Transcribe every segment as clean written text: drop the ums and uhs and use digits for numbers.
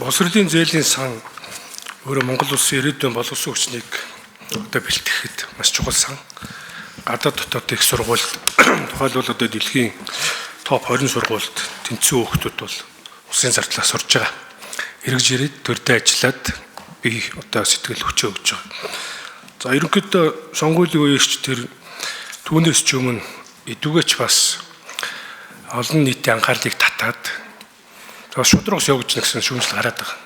Боловсролын зээлийн сан өөрөө Монгол улсын ирээдүйн боловсон хүчнийг одоо бэлтгэхэд маш чухал сан. Гадаад дотоод их сургуульд, тухайлбал одоо дэлхийн топ 20 сургуульд тэнцсэн хүүхдүүд бол улсын зардлаар сурж байгаа. Эргэж ирээд төрдөө ажиллаад бие одоо сэтгэл хүчээ өгч байгаа. За, ерөнхийдөө сонгуулийн үеэрч тэр түүнээс ч өмнө эдүгээч бас олон нийтийн анхаарлыг татаад шударгаас явж гэсэн шүүмжил гараад байгаа.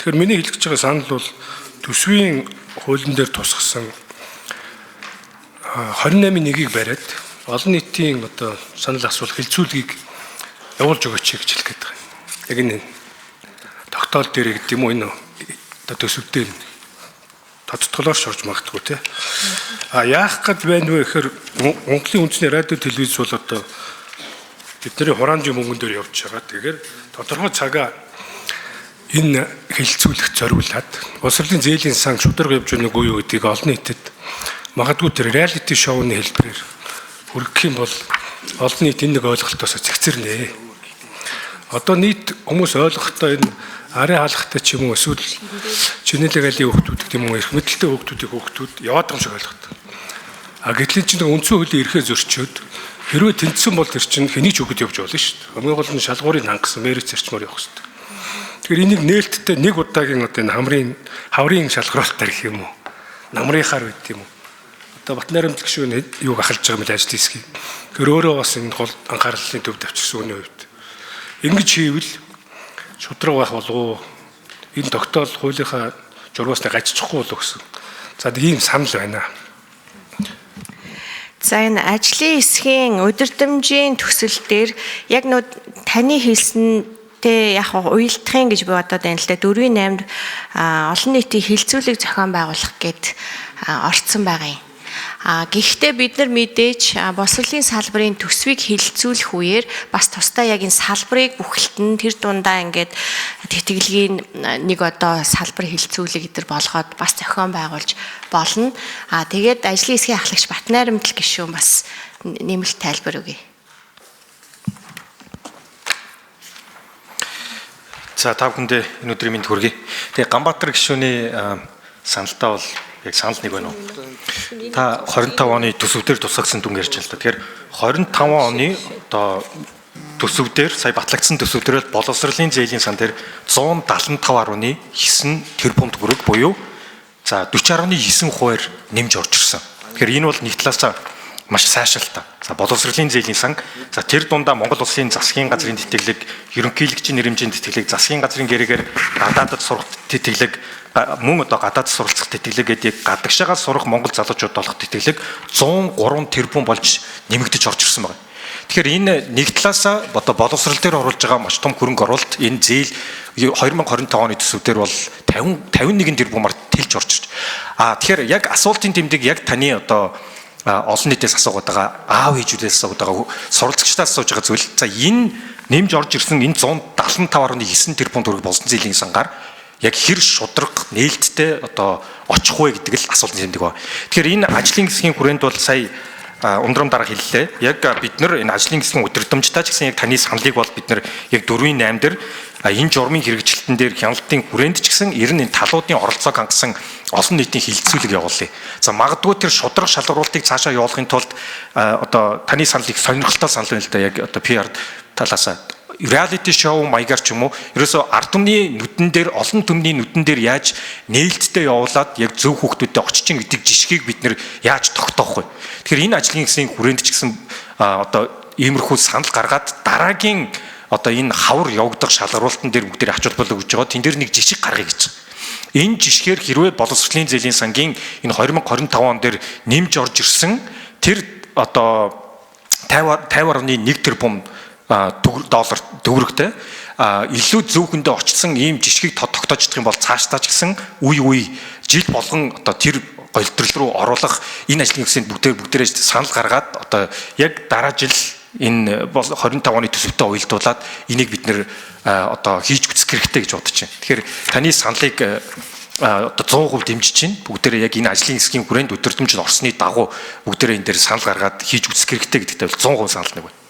Тэгэхээр миний хэлж байгаа санал бол төсвийн хуулийн дээр тусгасан 28-ийн 1-ийг бариад олон нийтийн одоо санал асуулт хэлцүүлгийг явуулж өгөөч гэж хэлэх гээд байгаа. Яг энэ тогтоол дээр гэдэг юм уу, энэ одоо төсөв дээр тодтголоор шорж магадгүй те. А яах гээд байна вэ гэхээр Монголын үндэсний радио телевиз бол одоо бидний хураамжийн мөнгөн дээр явж байгаа. Тэгэхээр тодорхой цагаа энэ хэлэлцүүлэх зориулаад боловсролын зээлийн сан шударга явж байгаа үгүй юу гэдгийг олон нийтэд магадгүй тэр reality show ны хэлбэрээр хүргэх юм бол олон нийт энэ нэг ойлголтоос зэгцэрнэ. Одоо нийт хүмүүс ойлгохдоо энэ арын хаалгатай ч юм уу, эсвэл чинэлэг айлын хүүхдүүд гэх юм уу, эрх мэдэлтэй хүүхдүүдийг хүүхдүүд яваад байгаа юм шиг ойлгохтой. А гэтэл чинь үндсэн хуулийн эрхээ зөрчөөд хэрвээ тэнцсэн бол тэр чинь хэний ч хүүхэд явж болно шүү дээ. Хамгийн гол нь шалгуурыг хангасан merit зарчмаар явах хэрэгтэй. Тэгэхээр энийг нээлттэй нэг удаагийн одоо энэ хамрын хаврын шалгаруултаар гэх юм уу? Намрынхаар байд юм уу? Одоо Батнайрамдал гишүүн юуг ахалж байгаа юм бэ, ажлын хэсгийг. Тэр өөрөө бас энэ гол анхаарлын төвд авчирсан үний хувьд. Ингэж хийвэл шударга байх болов уу? Энэ тогтоол хуулийнхаа журмаас гажчихгүй болов гэсэн. За, ийм санал байна. За, энэ ажлын хэсгийн удирдамжийн төсөл дээр яг нөө таны хэлсэнтэй яг уялдахын гэж би бодоод байна л да. 4-8-нд олон нийтийн хэлцүүлэг зохион байгуулах гээд орцсон байгаа юм. А гэхдээ бид нар мэдээж боловсролын салбарын төсвийг хэлэлцүүлэх үеэр бас тусдаа яг энэ салбарыг бүхэлд нь тэр дундаа ингээд тэтгэлгийн нэг одоо салбар хэлэлцүүлэг гэдэр болгоод бас зохион байгуулж болно. А тэгээд ажлын хэсгийн ахлагч Батнайрамдал гишүүн бас нэмэлт тайлбар өгье. За, та бүхэндээ энэ өдрийн мэнд хүргэе. Тэгээ Ганбаатар гишүүний саналдаа бол яг санал нэг байна уу? Та 25 оны төсөв дээр тусгагдсан дүн ярьж байна л да. Тэгэхээр 25 оны одоо төсөв дээр, сая батлагдсан төсөв дээр боловсролын зээлийн сан дээр 175.9 тэрбум төгрөг буюу за 40.9 хувиар нэмж орж ирсэн. Тэгэхээр энэ бол нэг талаасаа маш сайшаалтай. За, боловсролын зээлийн сан, за тэр дундаа Монгол улсын засгийн газрын тэтгэлэг, ерөнхийлөгчийн нэрэмжийн тэтгэлэг, засгийн газрын гэрээгээр гадаадад сурах тэтгэлэг, мөн одоо гадаад суралцах тэтгэлэг гэдэг гадагшаагаа сурах монгол залуучууд олох тэтгэлэг 103 тэрбум болж нэмэгдэж орж ирсэн байна. Тэгэхээр энэ нэг талаасаа одоо боловсрол дээр оруулж байгаа маш том хөрөнгө оруулалт, энэ зээл 2025 оны төсөв дээр бол 50 51 тэрбумаар тэлж орж ирж. А тэгэхээр яг асуултын тэмдэг яг таны одоо олон нийтээс асуугаад байгаа, аав ээжүүдээс асуугаад байгаа, суралцагчдаас асууж байгаа зүйл. За, энэ нэмж орж ирсэн энэ 175.9 тэрбум төгрөг болсон зээлийн сангаар яг хэр шударга нээлттэй одоо очих вэ гэдэг л асуултын тэмдэг ба. Тэгэхээр энэ ажлын хэсгийн хүрээнд бол сая ундрам дарга хэллээ. Яг бид нар энэ ажлын хэсгийн удирдамжтай ч гэсэн яг таны саналыг бол бид нар яг 4-8 дээр энэ журмын хэрэгжилтэн дээр хяналтын хүрээнд ч гэсэн ер нь энэ талуудын оролцоог хангасан олон нийтийн хилцүүлэг явуулъя. За, магадгүй тэр шударга шалгаруултыг цаашаа явуулахын тулд одоо таны саналыг сонирхолтой санал байна л да, яг одоо PR талаасаа reality show маягаар ч юм уу, ерөөсөө ард түмний нүдэн дээр, олон түмний нүдэн дээр яаж нээлттэй явуулаад яг зөв хүүхдүүдэд очиж ин гэдэг жишгийг бид нэр яаж тогтоох вэ? Тэгэхээр энэ ажлын хэсгийн хүрээнд ч гэсэн одоо иймэрхүү санал гаргаад дараагийн одоо энэ хавар явагдах шалгаруултан дээр бүгдээр ач холбогдол өгж байгаа. Тэн дээр нэг жишг гаргая гэж. Энэ жишгээр хэрвээ боловсролын зээлийн сангийн энэ 2025 он дээр нэмж орж ирсэн тэр одоо 50.1 тэрбум доллар төгрөгтэй илүү зөвхөндөө очсон ийм жишгийг тогтоож чадах юм бол цаашдаа ч гэсэн үе үе жил болгон одоо тэр голдрол руу оруулах энэ ажлын хэсэгт бүгдээрээ санал гаргаад одоо яг дараа жил энэ 25 оны төсөвтэй уялдуулаад энийг бид нэр одоо хийж үзэх хэрэгтэй гэж бодож байна. Тэгэхээр таны саналыг одоо 100% дэмжиж байна. Бүгдээрээ яг энэ ажлын хэсгийн хүрээнд өдөртөмжөнд орсны дагуу бүгдээрээ энэ дээр санал гаргаад хийж үзэх хэрэгтэй гэдэгтэй бол 100% санал нэг байна.